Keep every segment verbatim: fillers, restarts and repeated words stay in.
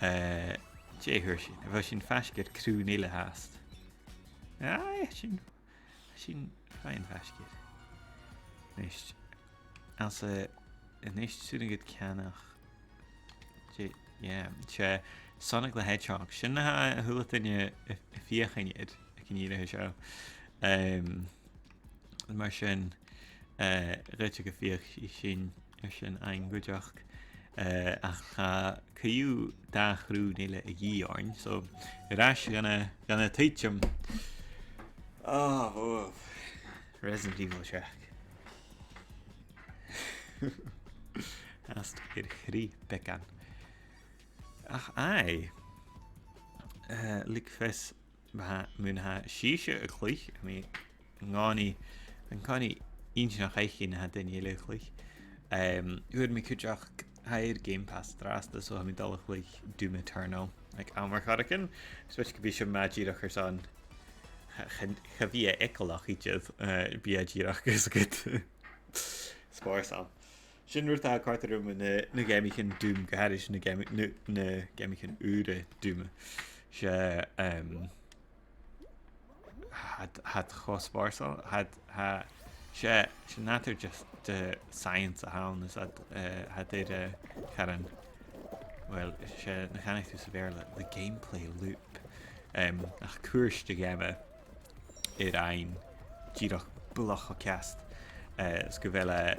Eh, dè thuirt sinn? Bha sinn faisg air cruth eile fhathast. Aye, sin, sin fine faisg air. Nis, anns a, a-nis 's urrainn dhut ceannach. Dè, yeah, 's e Sonic the Hedgehog. Sin na tha a h-uile duine a, a' feuchainn air, aig an ìre seo. Em, mar sin, eh, dh'fhaodte gum feuch sinn air sin fhaighinn cuideachd. Eh, ach tha co-dhiù dà chruth eile a dhìth oirnn, so, air ais dhan a, dhan a' tuiteam. Oh, oh. Resident Evil Shack. Às dèidh chrith beagan. Ach aye. Eh, leig fios, ma tha, mun a tha sibhse a' cluich, I mean, an-còmhnaidh, an-còmhnaidh inntinneach fhaicinn na tha daoine eile a' cluich. Em, fhuair mi cuideachd, tha e air Game Pass an-dràsta, so tha mi dol a chluich Doom Eternal, like, àm air choreigin. Is dòcha gum bi sin math dìreach airson, cha, cha, cha bhi e eagalach idir, eh, bidh e dìreach gus a' ghoid spòrsail. Sin rud a tha a' còrdadh rium mu na, na geamaichean Doom, gu h-àraidh na geama-, na, na geamaichean ùra Doom. 'S e, em, tha iad, tha iad cho spòrsail, tha iad, tha, 's e, 's e nàdar just de science a th' ann, is tha iad, eh, tha iad air, eh, caran, well, 's e, na chanadh tu sa Bheurla, the gameplay loop. Em, ach cuairt a' gheama air fhaighinn dìreach buileach cho ceart, eh, is gu bheil e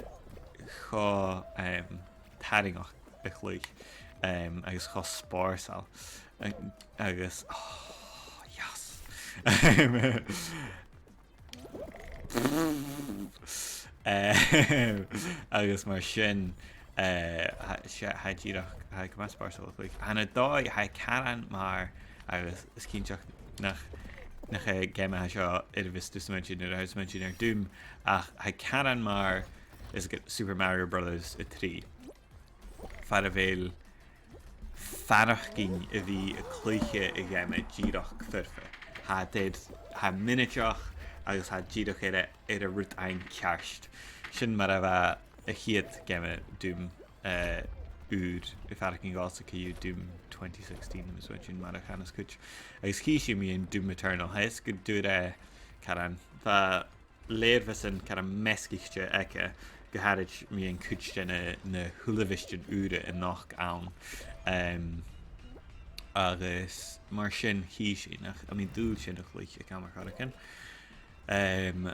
cho, em, tarraingeach a chluich, em, agus cho spòrsail. Ag-, agus, oh, yes. Em, eh, agus mar sin, eh, tha, 's e, tha e dìreach, tha e gu math spòrsail a chluich. Tha na dòigh, tha e caran mar, agus is cinnteach nach, nach e geama a tha seo air a bhios tu a' smaointinn nuair a tha thu a' smaointinn air Doom, ach tha e caran mar, is e, Super Mario Brothers a trì. Far a bheil faireachdainn a bhith a' cluiche a' gheama dìreach foirfe. Tha iad, tha e mionaideach agus tha e dìreach air a, air an rud fhaighinn ceart. Sin mar a bha a' chiad gheama Doom, eh, ùr, a' faireachdainn dhòmhsa co-dhiù, Doom twenty sixteen, is mar sin mar a chanas cuid. Agus chì sinn mu dheidhinn Doom Eternal. Tha fhios gun d' fhuair e caran, bha leithid a bha sin caran measgaichte aige, gu h-àraidh mu dheidhinn cuid de na, na h-uilebheistean ùra a nochd ann. Em, agus mar sin chì sinn, ach tha mi an dùil sin a chluich aig àm air choreigin. Em,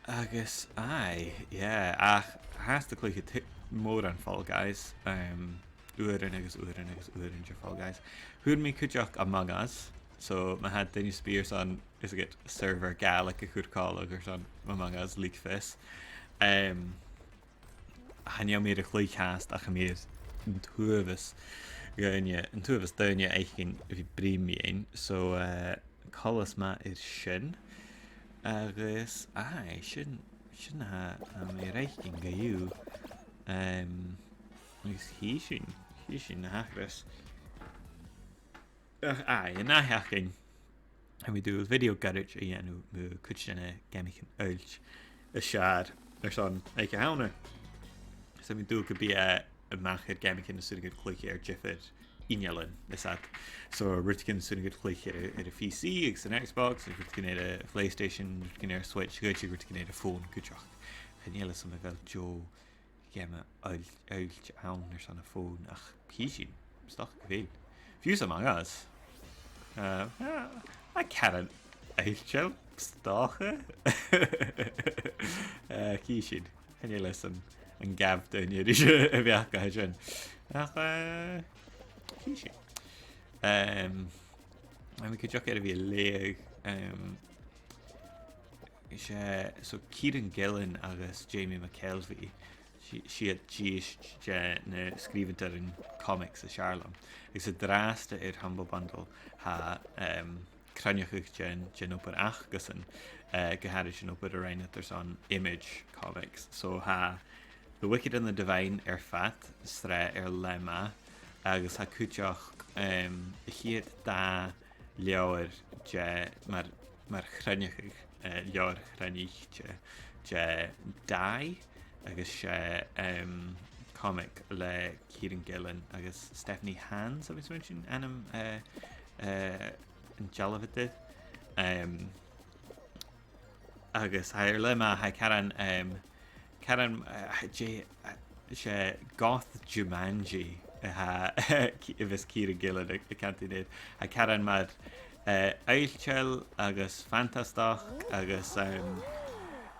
agus, aye, yeah, ach tha e a' cluiche t-, mòran Fall Guys, em, uairean agus uairean agus uairean de Fall Guys. Fhuair mi cuideachd Among Us, so ma tha duine a' smaoineachadh airson, is e, server Gàidhlig a chur còmhla airson Among Us, leig fios. Em, chan eil mi air a chluich fhathast ach tha mi air an t-uabhas dhaoine, an t-uabhas dhaoine fhaicinn a bhith a' bruidhinn mu dheidhinn. So, eh, coltas math air sin. Agus, aye, sin, sin a tha, tha mi air fhaicinn co-dhiù. Em, agus chì sinn, chì sinn na thachras. Ach, aye, an ath sheachdain, tha mi an dùil video ghoirid a dhèanamh mu cuid de na geamaichean oillt as fheàrr airson Oidhche Shamhna. Is tha mi an dùil gum bi e a-mach air geamaichean as urrainn dhut cluiche air diofar innealan, is that. So, rudeigin as urrainn dhut cluiche air, air a' P C agus an Xbox, agus rudeigin air a' PlayStation, rudeigin air a' Switch, rudeigin, rudeigin air a' fòn cuideachd. Chan eil fhios agam a bheil deagh gheama oil-, oilt ann airson a' fòn, ach chì sinn, 's dòcha gu bheil. Fiù 's Among Us. Eh, eh, a caran oilteil, 's dòcha. Eh, chì sinn. Chan eil fhios agam an gabh daoine ris a bheachd air sin. Ach, eh, chì sinn. Em, tha mi cuideachd air a bhith a' leughadh, em, 's e, so Kieron Gillen agus Jamie McKelvie, si-, 's iad dithis de na sgrìobhadairean comics as fheàrr leam. Agus an-dràsta air Humble Bundle, tha, em, cruinneachadh den, den obair acasan, eh, gu h-àraidh den obair a rinn iad airson Image Comics. So tha The Wicked and the Divine air fad, sreath air leth math, agus tha cuideachd, em, a' chiad dà leabhar de, mar, mar chruinneachadh, eh, leabhar chruinnich de, de Die, agus 's e, em, comic le Kieran Gillen agus Stephanie Hans, a bheil sin ainm, eh, eh, an dealbhadair. Em, agus tha e air leth math, tha e caran, em, caran, eh, dè, eh, 's e goth Jumanji a tha, a bhios Kieran Gillen a' cantainn air. Tha e caran mar, eh, oillteil agus fantastach agus, em,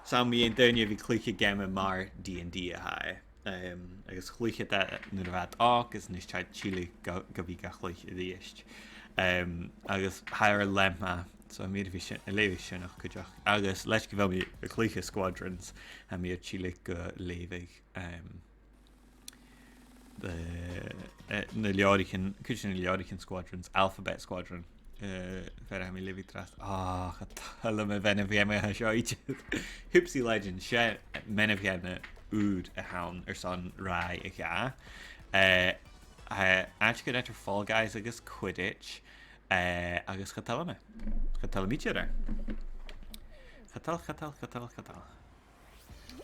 's ann mu dheidhinn daoine a bhith a' cluich geama mar D and D a tha e. Em, agus chluich iad e nuair a bha iad òg, is a-nis tha iad a' tilleadh gu, gu bhith ga chluich a-rithist. Em, agus tha e air leth math, so tha mi air a bhith sin, a' leughadh sin cuideachd. Agus leis gu bheil mi a' cluich Squadrons, tha mi air tilleadh gu leughadh, em, de, eh, na leabhraichean, cuid de na leabhraichean Squadrons, Alphabet Squadron, eh, fear a tha mi a' leughadh an-dràsta. Ah, cha toil leam a' mheanbh-gheama seo idir. Hoopsie Legends, 's e meanbh-gheama ùr a th' ann airson ràith a dhà. Eh, eh, àiteigin eadar Fall Guys agus Quidditch, eh, agus cha toil leam e. Cha toil leam idir e. Cha toil, cha toil, cha toil, cha toil.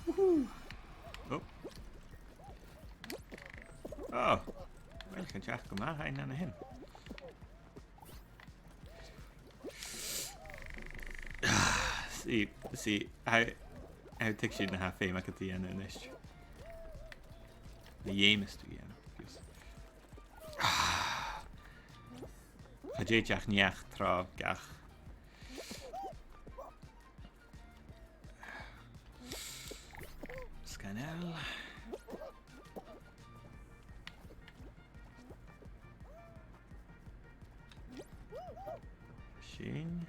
Woohoo! Oh. Oh. Uill, chan deach gu math fhèin an sin. Ah, see, see, how, how tuigsinn na tha feum agad a dhèanamh a-nis. Na dh'fheumas tu dhèanamh, fiù 's. Ah. Cha tèid ach neach tro gach. Sgoinneil. Sin.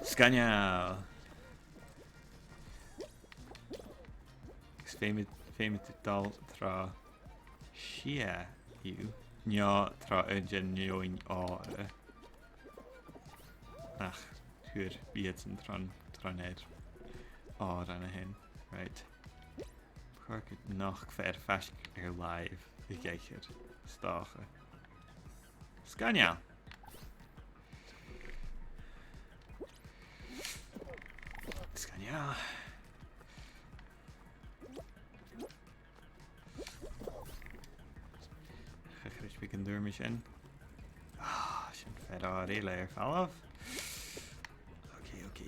Sgoinneil. Is feumaidh, feumaidh tu dol tro sia dhiubh, no tro aon de na leòmhainn òra. Ach, fhuair iadsan tron, tron fhear òran a th' ann. Right. Chòrd e ri nochd fear faisg air làimh a dh'aithghearr, 's dòcha. Sgoinneil. Sgoinneil. Cha chreid mi gun d' fhuair mi sin. Ah, sin fear òir eile air falbh. Ok, ok,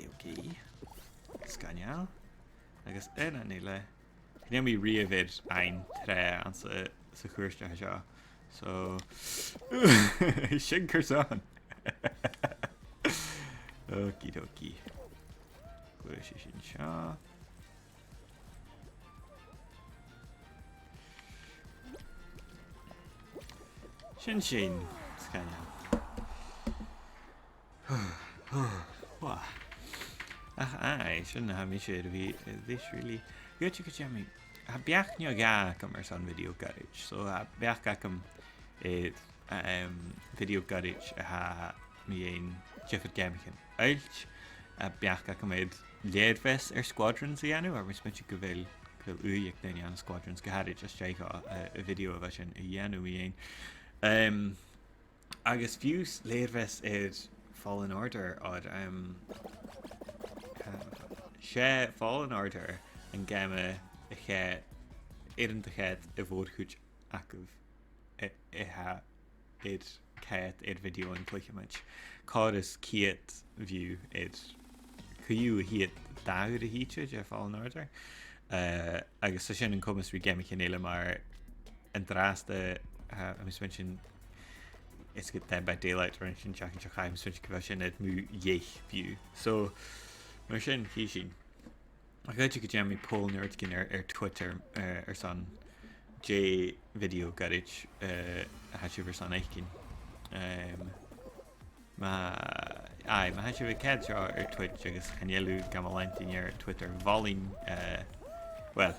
ok. Sgoinneil. Agus aon eile. Chan eil mi riamh air fhaighinn tro anns a', sa chuairt a tha seo. So, sin carson. Okie dokie. Gluaisidh sinn seo. Sin sin. Sgoinneil. Wah. Ach, aye, sin na tha mise air a bhith, eh, this really. Gu dè, gu dè mi. Tha beachd no dhà agam airson video garaid. So, tha beachd agam, eh, em, video garaid a tha mu dheidhinn diofar gheamaichean. Oilt, tha beachd agam air lèirmheas air Squadrons a dhèanamh, oir tha mi a' smaointinn gu bheil, gu bheil ùidh aig daoine ann an Squadrons gu h-àraid, às dèidh, eh, a' video a bha sin a dhèanamh mu dheidhinn. Em, Agus fiù 's lèirmheas air Fallen Order, oir, em, eh, 's e Fallen Order an geama a chaidh, air an do chaidh a' mhòr-chuid agaibh, eh, eh, tha air coimhead air video an cluicheamaid. Còrr is ceud view air, co-dhiù a' chiad dà uair a thìde de Fallen Order. Eh, agus 's e sin an comas ri geamaichean eile mar an-dràsta, eh, tha mi a' smaointinn, is gu Dead by Daylight a rinn sinn seachdain seo chaidh, tha mi a' smaointinn gu bheil sin air mu dheich view. So, mar sin, chì sinn. Ach dh'fhaodte gun dèan mi poll no rudeigin air, air Twitter, eh, airson dè video ghoirid, eh, a tha sibh airson fhaicinn. Em, Ma, aye, ma tha sibh a' coimhead seo air Twitch agus chan eil thu gam leantainn air Twitter, mholainn, eh, well,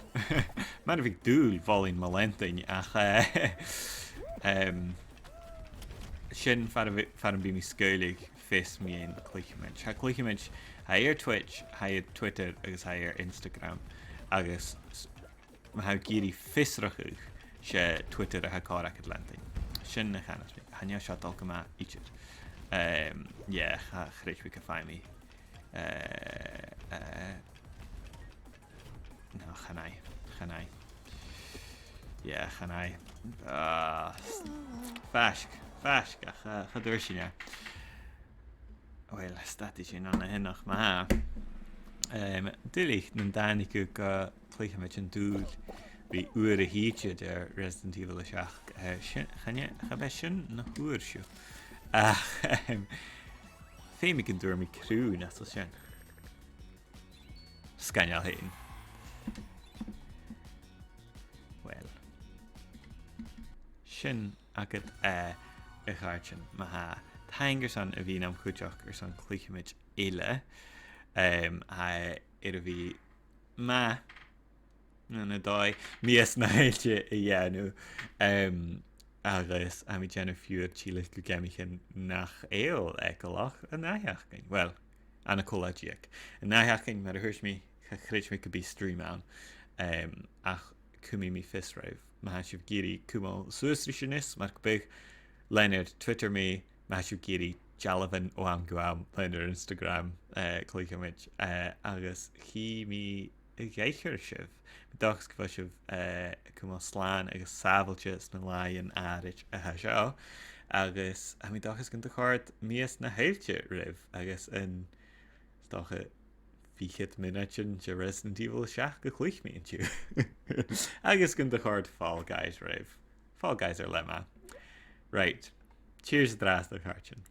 mar a bhiodh dùil, mholainn mo leantainn, ach, eh, em, sin far a bhi-, far am bi mi a' sgaoileadh fios mu dheidhinn cluicheamaid. Tha cluicheamaid, tha e air Twitch, tha e air Twitter agus tha e air Instagram, agus s-, ma tha thu ag iarraidh fiosrachadh, 's e Twitter a tha còir agad leantainn. Sin na chanas mi. Chan eil seo a' dol gu math idir. Em, yeah, cha chreid mi gum faigh mi, eh, eh, No, chan eil, chan eil. Yeah, chan eil. Ah, faisg, faisg, ach, uh, cha d' fhuair sinn e. Well, stad sinn an-sineach, ma-thà. Um, duilich, nan tàinig thu gu cluicheamaid an t-Siùil, bha uair a thìde de Resident Evil a seachd, uh, sin, chan e, cha b' e sin na h-uair seo. Ach, um, feumaidh gun d' fhuair mi criùn às a sin. Sgoinneil fhèin. Well. Sin agad e, a chàirdean, ma-thà. Taing airson a bhith nam chuideachd airson cluicheamaid eile. Um, tha e air a bhith math, no, na dòigh, mìos na h-Aibhne a dhèanamh. Um, agus tha mi a' dèanamh fiughair tilleadh gu geamaichean nach eil eagalach an ath-sheachdain. Well, ann an cola-deug. An ath-sheachdain, mar a thuirt mi, cha chreid mi gum bi stream ann. Um, ach cumaidh mi fios ribh. Ma tha sibh ag iarraidh cumail suas ris a-nis, mar gum biodh, lean air Twitter mi, ma tha sibh ag iarraidh dealbhan o àm gu àm, lean air Instagram, uh, cluicheamaid, uh, agus chì mi a dh'aithghearr sibh. Tha mi an dòchas gu bheil sibh, uh, cumail slàn agus sàbhailte sna làithean àraid a tha seo, agus tha mi an dòchas gun do chòrd mìos na h-Aibhne ribh, agus an, 's dòcha, fichead mionaidean de Resident Evil a seachd a chluich mi an-diugh. Agus gun do chòrd Fall Guys ribh. Fall Guys air leth math. Right. Cheers an-dràsta, a chàirdean.